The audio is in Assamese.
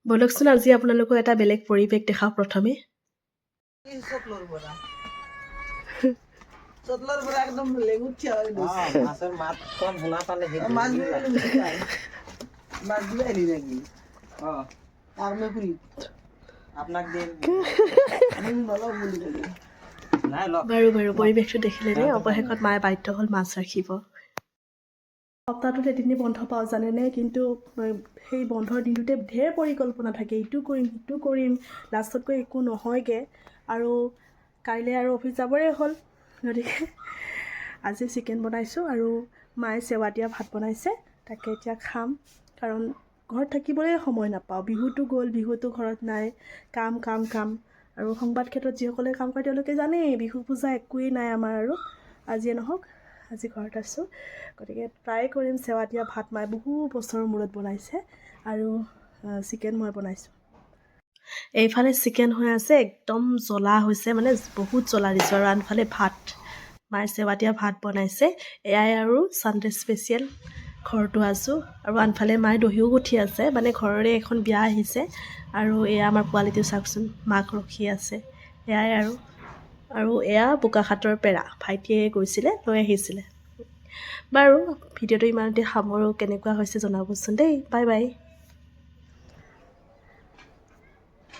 ব'লকচোন, আজি আপোনালোকক এটা বেলেগ পৰিৱেশ দেখাওঁ প্ৰথমে। চতলৰ পৰা, চতলৰ পৰা একদম লেঙুত থিয় হৈ গৈছে। মাছৰ মাতখন শুনা পালে সেই মাছ ধৰিবলৈ গুচি যায়। মাছ দিলে হেৰি নেকি? অ। আৰ্মে পুখুৰীত। আপোনাক দিম। আমি নলওঁ বুলি ক'লো। নাই লওক। বাৰু বাৰু, পৰিৱেশটো দেখিলেনে? অৱশেষত মায়ে বাধ্য হ'ল মাছ ৰাখিব। সপ্তাহটোত এদিনেই বন্ধ পাওঁ, জানেনে? কিন্তু সেই বন্ধৰ দিনটোতে ঢেৰ পৰিকল্পনা থাকে, ইটো কৰিম, সিটো কৰিম, লাষ্টত গৈ একো নহয়গৈ। আৰু কাইলৈ আৰু অফিচ যাবৰে হ'ল। গতিকে আজি চিকেন বনাইছোঁ আৰু মায়ে চেৱা দিয়া ভাত বনাইছে, তাকে এতিয়া খাম। কাৰণ ঘৰত থাকিবলৈ সময় নাপাওঁ। বিহুটো গ'ল, বিহুটো ঘৰত নাই। কাম, কাম, কাম। আৰু সংবাদ ক্ষেত্ৰত যিসকলে কাম কৰে, তেওঁলোকে জানেই, বিহু পূজা একোৱেই নাই আমাৰ। আৰু আজিয়ে নহওক, আজি ঘৰত আছোঁ, গতিকে ট্ৰাই কৰিম চেৱা দিয়া ভাত। মায়ে বহু বছৰৰ মূৰত বনাইছে আৰু চিকেন মই বনাইছোঁ। এইফালে চিকেন হৈ আছে, একদম জ্বলা হৈছে, মানে বহুত জ্বলা দিছোঁ। আৰু আনফালে ভাত, মায়ে চেৱা দিয়া ভাত বনাইছে। এয়াই আৰু ছানডে স্পেচিয়েল। ঘৰতো আছোঁ আৰু আনফালে মায়ে দহিও গুঠি আছে, মানে ঘৰৰে এখন বিয়া আহিছে। আৰু এয়া আমাৰ পোৱালিটো চাওকচোন, মাক ৰখি আছে। এয়াই আৰু। আৰু এয়া বোকাখাতৰ পেৰা, ভাইটিয়ে গৈছিলে, লৈ আহিছিলে। বাৰু, ভিডিঅ'টো ইমানতে সামৰোঁ। কেনেকুৱা হৈছে জনাবচোন দেই। Bye bye.